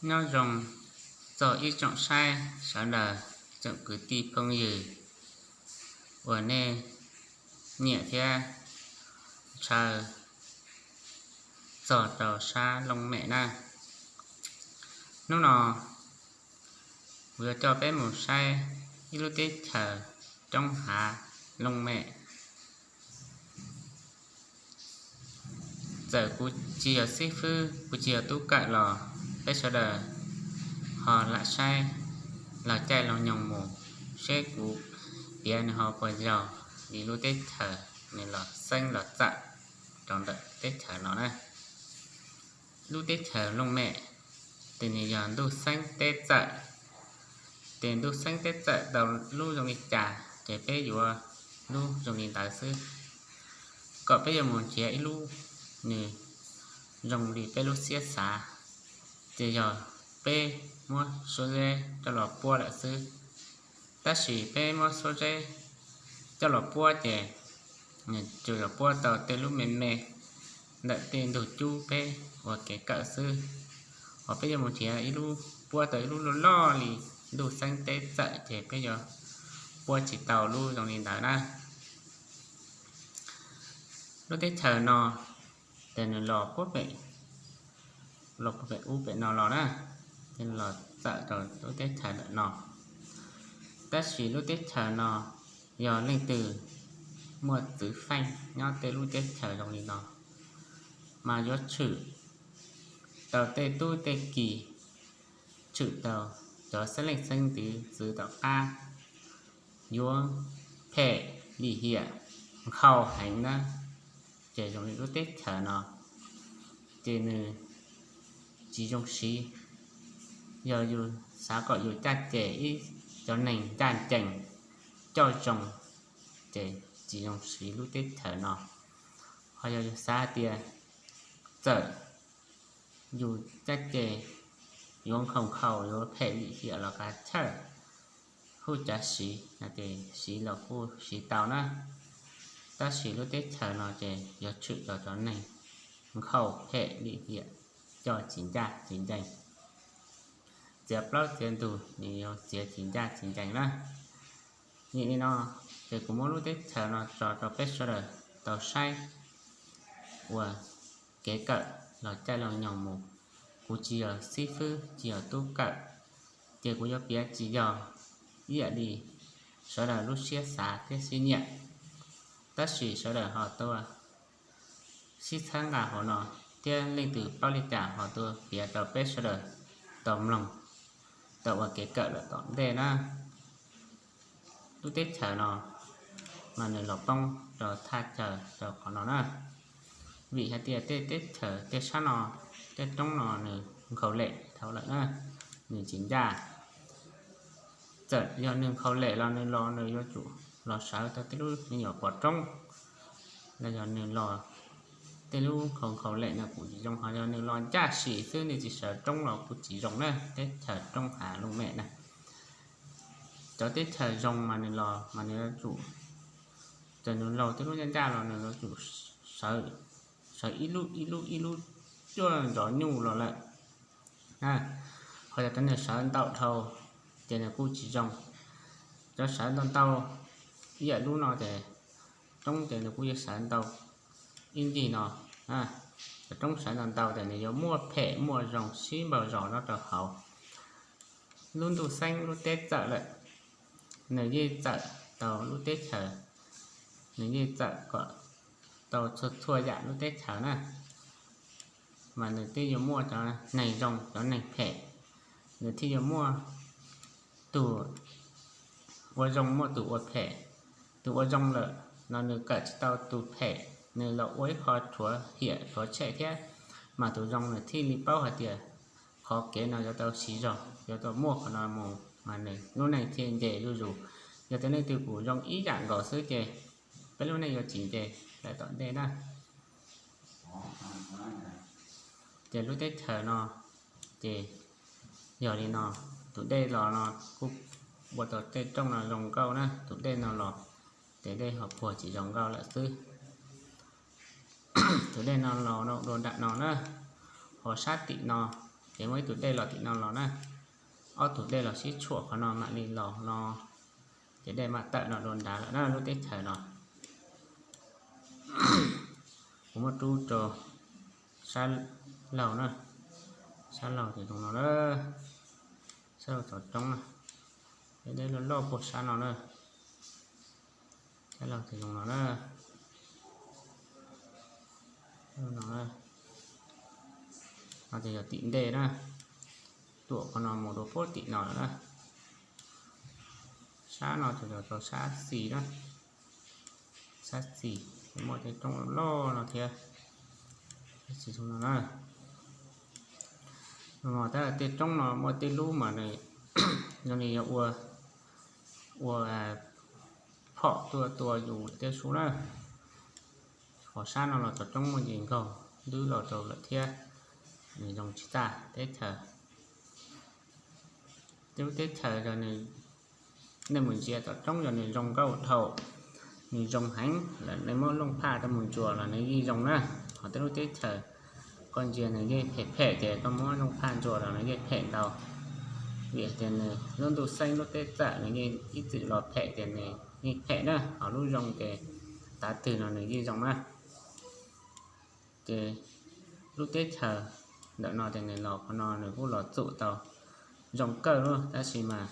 Nyob zoo txog ib tsoom saib sawv daws, tsoom kwv tij phooj ywg uas nej nyiam thiab ntshaw txog rau sab Looj Mem na. Hnub no kuv yuav coj peb mus saib ib lub teb chaws roob hav Looj Mem. Txawm kuv tsis yog xib fwb, kuv tsis yog tub kawm los peb sawv daws ho lam saib los caij los nyoog mus seb kuv piav nws ho puas yog li lub teb chaws nws los xeeb los txawm rau ntawm teb chaws no na. Lub teb chaws Looj Mem ces nws yog ntuj xeeb teb txawm. Ces ntuj xeeb teb txawm tau lub zoo li cas ces peb yuav lub zoo li ntawd xwb. Kom peb yuav mus nrhiav ib lub nws zoo li peb lub siab xav, ces yog peb muab suab zeb coj los puab lawm xwb. Tab sis peb muab suab zeb coj los puab ces nws tsuas yog puab tau tej lub me me ntawm tej ntug cub peb ua kev kawm xwb. Ho peb yuav mus nrhiav ib lub puab tau ib lub loj loj li ntuj xeeb teb txawm ces peb yuav puab tsis tau lub zoo li ntawd na. Lub teb chaws no ces nws los puag pem, los puag pem ub pem no los na, ces los txawm rau lub teb chaws ntawm no. Tab sis lub teb chaws no yog leej twg muaj txwv feej nyob tej lub teb chaws zoo li no, mas yuav tshwm tau tej tub tej ki, tshwm tau cov xeeb leej xeeb ntxwv txwv tom qab, yuav phem lim hiam nkhaus heev na. Ces zoo li lub teb chaws no ces nws tsis zoo siv. Yog yus xav kom yus caj ces ib cov neeg ncaj ncees coj zoo, ces tsis zoo siv lub teb chaws no. Ho yog yus xav hais tias txawm yus caj ces yuav nkhaus nkhaus yuav phem lim hiam los kav chawj, hu cav siv no ces siv los kuj siv tau na. Tab sis lub teb chaws no ces yuav tshwm tau cov neeg nkhaus phem lim hiam coj tsis ncaj tsis ncees. Txiav plaub txiav ntug nws yuav txiav tsis ncaj tsis ncees na. Yim li no, ces kuv muab lub teb chaws no tso rau peb sawv daws tau saib ua kev kawm los caij los nyoog mus. Kuv tsis yog xib fwb tsis yog tub kawm, ces kuv yuav piav tsis yog ib yam li sawv daws lub siab xav thiab siab nyiam. Tab sis sawv daws ho tuaj sib txhawb nqa hauv no, thiab leej twg paub li cas ho tuaj piav rau peb sawv daws tau mloog, tau ua kev kawm lawm tom ntej na. Lub teb chaws no mas nws los poob rau thaj chaw rau qhov no na. Vim hais tias tej teb chaws tej sab no, tej roob no nws nkhaus lem dhau lawm na, nws tsis ncaj. Txawm yog nws nkhaus lem los nws los nws yuav tsum los sawv tau tej lub me nyuam pov roob, los yog nws los tej lub nkhaus nkhaus lem no kuj tsis zoo, ho yog nws los ncaj sim xwb nws tsis sawv roob los kuj tsis zoo na. Teb chaws roob hav Looj Mem na, cov teb chaws zoo mas nws los mas nws yuav tsum, txawm nws laug tej lub ncaj ncaj los nws yuav tsum sawv, sawv ib lub ib lub ib lub cuaj ntov nyuj los lawm. Ho yog cov nws sawv ntau dhau ces nws kuj tsis zoo. Cov sawv ntau ntau ib yam lub no ces roob ces nws kuj yuav sawv ntau ib ncig no. Cov roob sawv ntau ntau ces nws yuav muaj phem muaj zoo sib npaug zos nyob rau hauv. Lub ntuj xeeb lub teb txawm lawm, nws yeej txawm tau lub teb chaws, nws yeej txawm kom tau txhua txhua yam lub teb chaws na. Mas nws thiaj yuav muaj cov neeg zoo cov neeg phem, nws thiaj yuav muaj tus ua zoo muaj tus ua phem. Tus ua zoo lawm los nws kawm tsis tau tus phem, nws los ua ib qho rhuav hiam rhuav tshem thiab. Mas tus zoo nws thiaj li paub hais tias qhov kev no yuav tau siv zog, yuav tau muaj qhov no mus, mas nws lub neej thiaj nce zuj zus. Yog tias leej twg kuj zoo ib yam nkaus xwb ces peb lub neej yuav tsis nce lawm tom ntej na. Ces lub teb chaws no ces yog li no, tus dej los no kuj ua tau tej rooj no zoo nkauj na, tus dej no los ces dej ho puag tsis zoo nkauj lawm xwb. Tus dej no los dua nram no na, ho sab tim no Ces muaj ib tug dej los tim no los na, ob tug dej los sib tshuam qhov no mam li los no, ces dej mam tawm no dua nrad lawm na lub teb chaws no. Kuv muab rub rau sab laug na, sab laug ces zoo no na, sab laug tov roob na, dej loj loj puag sab no na, sab laug ces zoo no na. No ces yog tim ntej na, tuam qhov no mus rau puag tim no lawm na. Sab no ces yog rau sab xis na, sab xis muaj tej roob loj no thiab. Sab xis no na, no tab tej roob no muaj tej lub mas nws zoo li yog ua, ua phom tuaj tua yus lawm thiab sub na. Qhov sab no los tov roob muaj ntsis nkaug ntws los rau lawm thiab, nws zoo tsis txaj teb chaws. Tej lub teb chaws yog nws, nej mus ntsia tom roob yog nws zoo nkauj dhau, nws zoo heev lawm nej muab looj phaj rau mus ntsuas los nws yeej zoo na. Ho tej lub teb chaws koj ntsia nws yeej phem phem ces koj muab looj phaj ntsuas los nws yeej phem ntau. Vim tias nws lub ntuj xeeb lub teb txawm nws yeej ib txwm los phem ces nws yeej phem na, ho lub zoo ces tav twg no nws yeej zoo na. Ces lub teb chaws ntawm no ces nws los qhov no nws kuj los txum tau zoo kawg lub, tab sis mas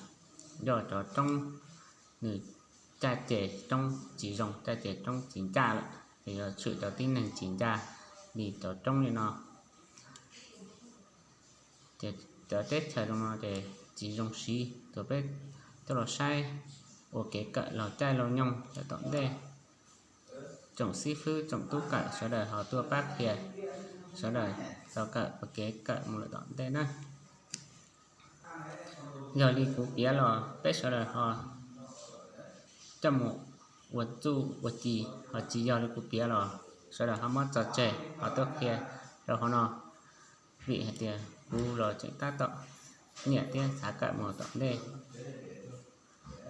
yog cov roob nws caj ces roob tsis zoo, caj ces roob tsis ncaj lawm, ces yog tshwm cov tib neeg tsis ncaj li cov roob li no. Ces cov teb chaws zoo no ces tsis zoo siv, tus peb tuaj los saib ua kev kawm laug caij laug nyoog lawm tom ntej. Tsoom xib fwb tsoom tub kawm sawv daws ho tuaj pab qhia sawv daws tau kawm ua kev kawm mus lawm tom ntej na. Yog li kuv piav los peb sawv daws ho coj mus ua txuj ua ci, ho tsis yog li kuv piav los sawv daws ho muab tso tseg ho tuaj qhia rau hauv no. Vim hais tias kuv los tseem tab tom nyiam thiab xav kawm mus tom ntej.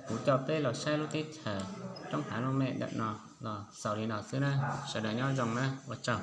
Kuv coj peb los saib lub teb chaws roob hav looj mem ntawm no los xaus li no xwb na. Sawv daws nyob zoo na, ua tsaug.